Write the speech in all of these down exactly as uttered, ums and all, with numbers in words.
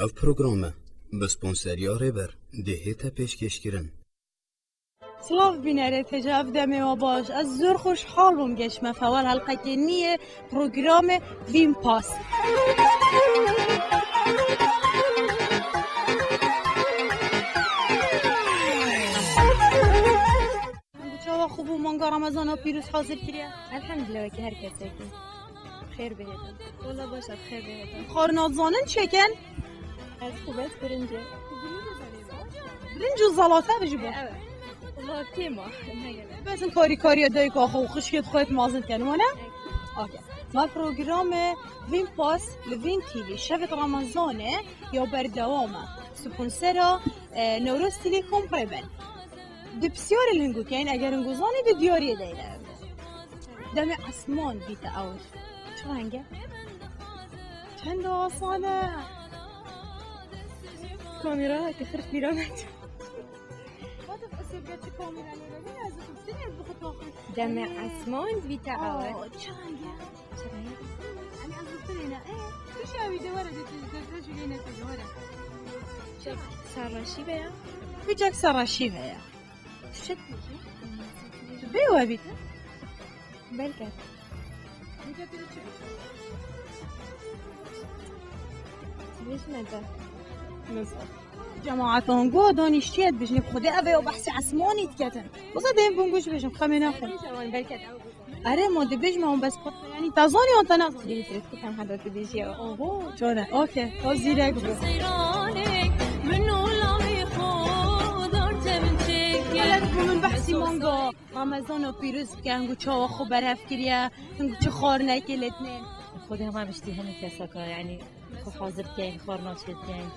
Ev program e bi sponseriya Rêber dê hête pêşkêşkirin. Silav bînerê, têca ev demê we baş. Ez zor xweşhal bûm geşme fewal helqekê nî yê programê Vîn Pas. Çawa xwe bû manga Remezana pîroz hazir kiriye? Elhamdülillah, wekî her kesekî. Xêr bihêtin. Wala baş e, xêr bihêtin. Xwarina zanin çêken? Ez xwe bes birinci. Birinci û zelata bijî bo? Evet. Wala kêma. Bes in karîkariya dayika xwe û xişkê xwe mezin dikin, wane? Okey. Ma programê Vîn Pas li Vîn T V şevê Remezanê ya berdewam e. Sponsera, e, Newroz Telecom Rêber. Di pisyarê li hingû keyin, eger hingû zanî, di diyariyê de yine. Demê esman bîte ewr. Çi reng e? Çend asan e? Kamera ki xirf bîra me. Demê esman bîte ewr. Aa, çi reng e? Çi reng e? Hani ez bitirêne. E, tu şawî de were de tu de de jülêne tu de were. Serra şîve ya. Kucak serra şîve ya. Çiçek mi? Bê we bîte? Belke. Bîte tu çi bîte? Bêjme de. Cemaat Ango danîştiye dibêjin, Xwedê ev ê o behsê esmanî diketin. Wisa dêm bûn guş bêjim, xemê naxin. Belke de. Erê, ma dibêjme hûn bes pat, yanî te zanî an te nezanî? Dî, dî, dî, tam hada dibêjî ya. Oho, çare. Okey, to zîrek bû. Gelek bû min behsî manga Remezana pîroz bike, hingu çawa xwe berhev kiriye, hingu çi xwarinekê lê dinên. Xwedê hema biştî hemî kesaka, yanî xwe hazir keyin, xwarina çêdikeyin.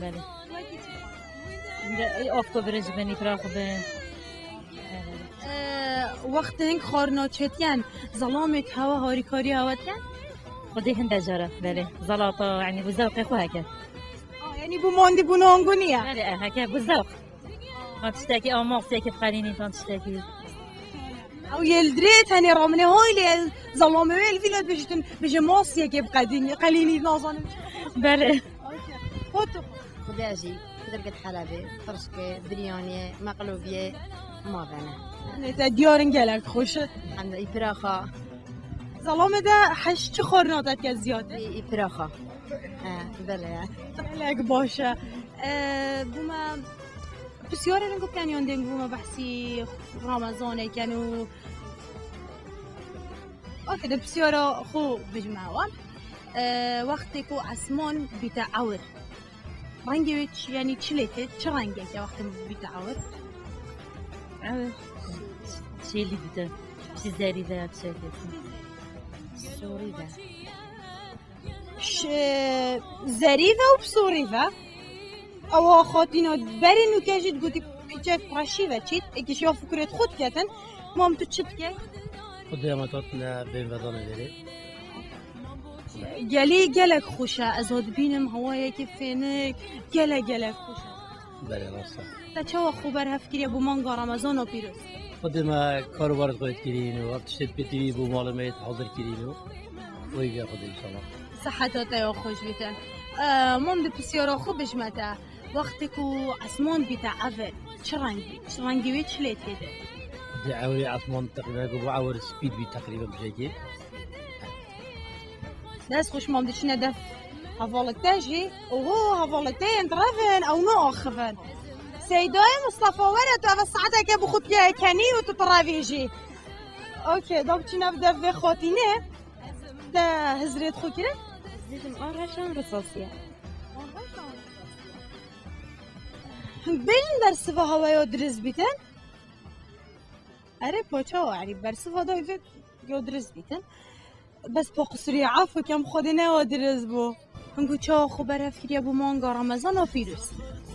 Belê. Ê, afta birinci benî pira xwe bin. Ee, wextê hing xwarina çêdiken, zelamê hewa harîkariya hewa diken? Xwedê hinde cara, belê. Zelata, yanî bu zewqê xwe heke. Aa, yanî bu mandî bûna ango niye? Belê, e, heke bu zewq. Ma tiştekî a masiyekê biqelînî tan tiştekî. Ew yê li dirê tenê ramine hay lê zelamê wê li vî lê dibêjitin, bêje masiyekê biqedînî, qelînî nazanim. Belê. Okey. Foto. Xwedê jî, Xwedê Helebê, tirşkê, biryaniyê, meqlobiyê, ma bene. Nê te diyar in gelek xweş e. Em de îpiraxa. Zelamê de heş çi xwarina te dike ziyade? Î-, îpiraxa. E, belê ya. Gelek baş e. E, bûme Pisyarê min gotiyaniyan deng bûme behsî Ramazanê ken û. Okey, de pisyara xwe bijime wan. E, wextê ku esman bîte ewir. Rengê wê çi, yanî çi lê tê? Çi rengek e wextê bîte ewir? Ewir. Çêlî bîte. Çi zerî de, çi. Sorî de. Ş-, zerî ve û pisorî ve. Ewa xatîna berê nûke jî digotî piçek preşî ve çît, êkî şiya fikrêt xwe diketin. Mam tu çi dike? Xwedê me tatine bên vedanê verê. Gelî gelek xweş e, ez ha dibînim hewayekî fênik, gelek gelek xweş e. Belê, rast e. Te çawa xwe berhev kiriye bo manga Remezana pîroz? Xwedê me karobarê xwe kirîn û ev tiştê pêtî bû malê me yê hazir kirîn û wê ge Xwedê înşallah. Siheta te ya xweş bîte. E, mam di pisyara xwe bijme te. Wextê ku esman bîte ewir, çi rengî? Çi rengî wê çi lê tê de? Di ewrê esman teqrîben ku bu ewir spî bî teqrîben bijekê. Dest xweş mam diçine def hevalek te jî. Oho, hevalek te yên direvin, ew naaxivin. Seydayê Mustafa were tu eve saeteke bi xwe piye kenî û tu direvî jî. Okey, da biçîne bi dev vê xatînê. Te hizrêt xwe kirin? Bizim an reşan risasiye. Bêjin bersiva heweya dirist bîtin. Erê paça, erê bersiva dayê vê yo dirist bîtin. Bes po qisirî, afû kem, Xwedê ne wa dirist bû. Hingu çawa xwe berhev kiriye bo manga Remezana pîroz.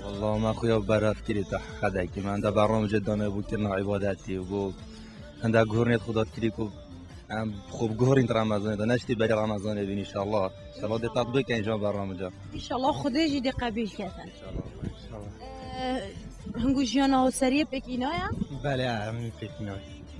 Wallah, me xwe ya berhev kiriye te heqedekî. Me hinde bernameca dane bo kirina îbadetî û bo hinde guhornê Xweda kirî ku em xwe biguhorîn di Remezanê de, ne jî tê berî Remezanê bîn înşallah. Înşallah dê tatbîk kin jan bernameca. Înşallah Xwedê jî dê qebîl kete. Înşallah, înşallah. Ee, hingu jiyana hawseriyê pêk îna ye? Belê, em pêk îna.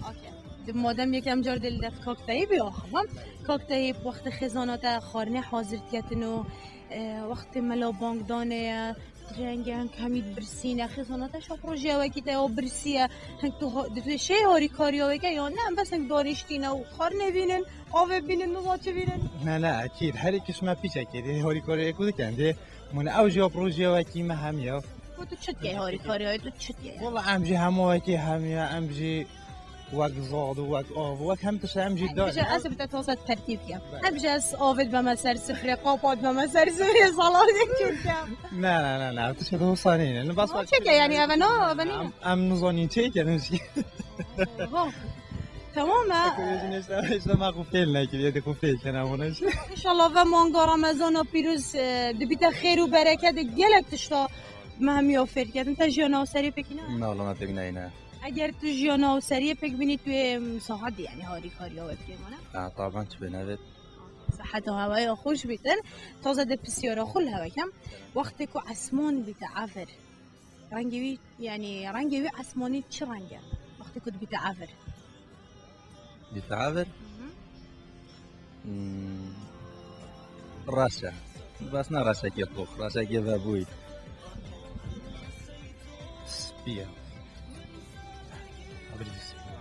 Okey. Madem yekem car dê li def Kak Teyîbê axivim, Kak Teyîb wextê xêzana te xwarinê hazir diketin û, e, wextê mela bang danê ye, rengê hin kemî birsîne, xêzana te şap rojê wekî te ya birsî ye, hin tu ha-, di tu şey harîkariya weke ya ne, em bes hin daniştîne û xwarinê bînin, avê bînin, niza çi bînin. Ne, ne, ekîd. Her yekî ji me pîçekê dê harîkariyê ku dikin dê. Min ew jî ya projeyê wekî me hemiya. Ku tu çi dikey harîkariyayê, tu çi dikey? Wala em jî hemû wekî hemiya, em jî wek zad û wek av û wek hem tişt em jî da. Bije ez bi te tosa tertîb dikim. Em bije ez avê dibeme ser sifrê, qapa dibeme ser sifrê, salatê çi dikim. Ne, ne, ne, ne, ev tişt wisa nîne. Ne, bas. Çêke yani, eve na, eve nîne. Em, em nizanîn çêke, em jî. Tamam e. Teknolojinin işte, işte ma ku fêl nekiriye, de ku fêl kene bunu işte. İnşallah ve manga Ramazana pîroz, e, dibîte xêr û bereket, gelek tişta me hemiya fêr kedin. Te jiyana serê pêkî ne? Na, Allah pêk neyne. Eger tu jiyana seriyê pêk bînî, tu yê, em, saet yani harîkariya we bikê mane? Ha, taban çi bê nevêt. Seheta hewaya xweş bîtin. Taze de pisyara xwe li hewe kem. Wextê ku esman bîte evir. Rengê wî, yani rengê wî esmanî çi reng e? Wextê ku dibîte evir. Dîte evir? Hı hı. Hmm. Reş e. Bes ne reşekê qox, reşekê vebûyî. Spî ye. Evir jî spî ye.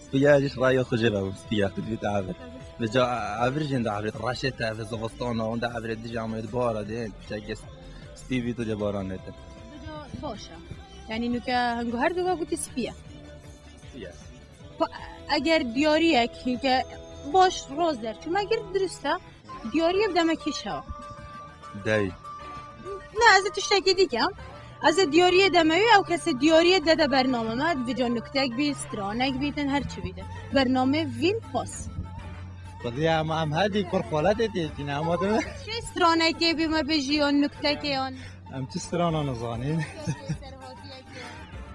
Spî ye, jî raya xwe jê vebû, spî ye, dibîte evir. Vêca evir jî hinde evir, reşê te evir, zivistana, hinde evir, dijî ama ê di bara de, piçekê spî bî tu dê baran nêtin. Vêca baş e. Yani nuke hingo her du gotî spî ye. Spî ye. Pa-, eger diyariyek hinke baş rast derçû me gir dirust e. Diyariyê bi deme kî şewa? Dey. Ne, ez ê tiştekî dî kem. Ez ê diyariyê deme wî, ew kesê diyariyê de de bername me, vêca nuktek bî, stranek bîtin, her çi bîtin. Bernamê Vîn Pas. Xwedî em, em hedî kur xweletê têkîne, ama de. Şey stranekê bî me bêjî yan nuktekê yan. Em çi strana nizanîn.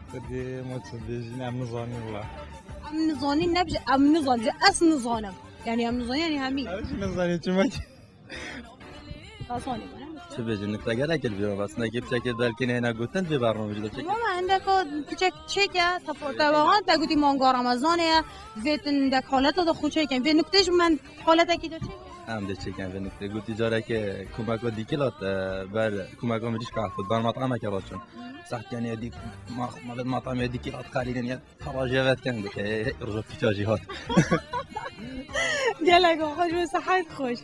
Xwedî ma çi bêjîn, em nizanîn wila. Em nizanîn nebije, em nizanîn, ez nizanim. Yani em nizanîn, yani hemî. Em jî nizanîn, çima ki. Kazanî bana. Çi bêjin, nifte gelek li vî bas, nekê piçekê belkî neyna gotin vê bernamê jî de çek. Ama endeka piçek çêke, tefa-, tewahan te gotî manga Ramazanê ye, vê tin dek haleta de xwe çêkin. Vê nukte ji min haletekî de çêke. Em dê çêkin vê nukte. Gotî careke kumeko dîkî lat, e, ber kumeko min cî şkafit, ber mat'ameke raçin. Saht yani dî, ma, ma, mat'amê dîkî lat qarînin ya. Para jevet ken dike, roja piça jî hat. Gelek xweş û sehet xweş.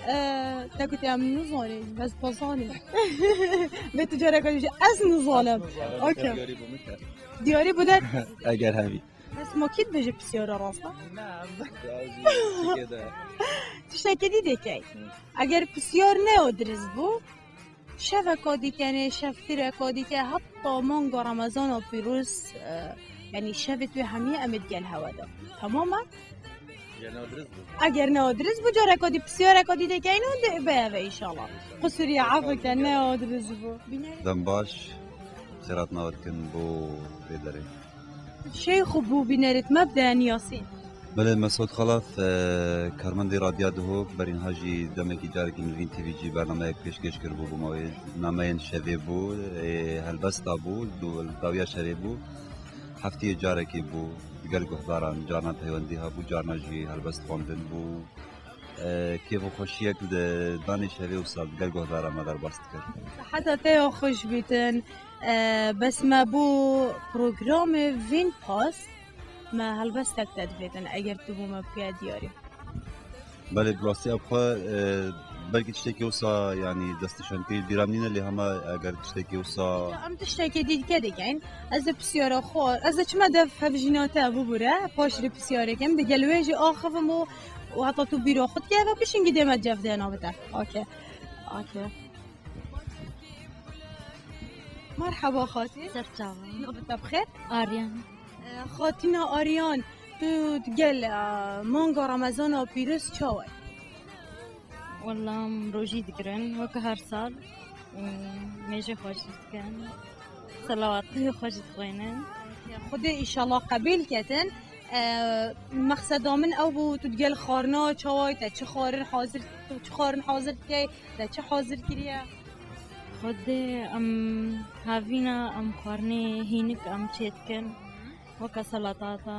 Ee, te gotî em nizanîn, bes bizanîn. Vê tu careka jî ez nizanim. Okey. Diyarî bû de. Eger hebî. Bes ma kî dibêje pisyara rasta? Tiştekê dî dikey. Eger pisyar ne o dirist bû, şeveka dîkenê, şevtireka dîke, heta manga Remezana pîroz, e, yani şevê tu hemî em ê digel hewe de. Tamam e? Eger ne o dirist bû, careka dî, pisyareka dî dikeyn û dê beve inşallah. Qusuriye, afw ke, ne o dirist bû. Dem baş, xêrat navê dikin bo vê derê. Şey xwe bû bînerêt me bide Yasîn. Belê, Mesut Xelef, e, karmendê Radya Duhok, berînha jî demekî carekî Nivîn T V jî bernameyek pêşkêş kiribû bo me wê. Nameyên şevê bû, e, helbesta bû, du-, dawiya şevê bû. Heftiyê carekî bû, digel guhdaran, carna peywendî hebû, carna jî helbest xwendin bû. E, kêf û xweşiyek li danê şevê wisa digel guhdaran me derbas dikir. Seheta te ya xweş bîtin. E, bes me bo programê Vîn Pas, me helbestek te dibêtin, eger tu bo me bike diyarî. Belê, bi rastî ev xwe, e, belkî tiştekî wisa, yanî destnîşankirî bîra min nîne, lê hema eger tiştekî wisa. Em tiştekê dî dike dikin. Ez ê pisyara xwe, ez ê çima dev hevjîna te bibûre, paşrî pisyarê kim, digel wê jî axivim û, û heta tu bîra xwe dike, eve pişingî dê me cevdêna bide. Okey. Okey. Merhaba xatî. Ser çava. Navê te bi xêr? Aryan. E, Xatîna Aryan, tu digel, e, manga Remezana pîroz çawa ye? Wela em rojî digirin, weke her sal. Û mêjê xwe jî dikin. Selawatê xwe jî dixwînin. Xwedê îşallah qebîl ketin. E, mexseda min ew bû, tu digel xwarina çawa ye, te çi xwarin hazir, tu çi xwarin hazir dikey, te çi hazir kiriye? Xwedê em havîna em xwarinê hînik em çê dikin. Weke selatata,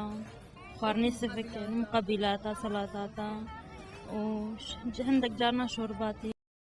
xwarinê sivikê, muqebîlata, selatata û ş-, hindek carna şorbatî.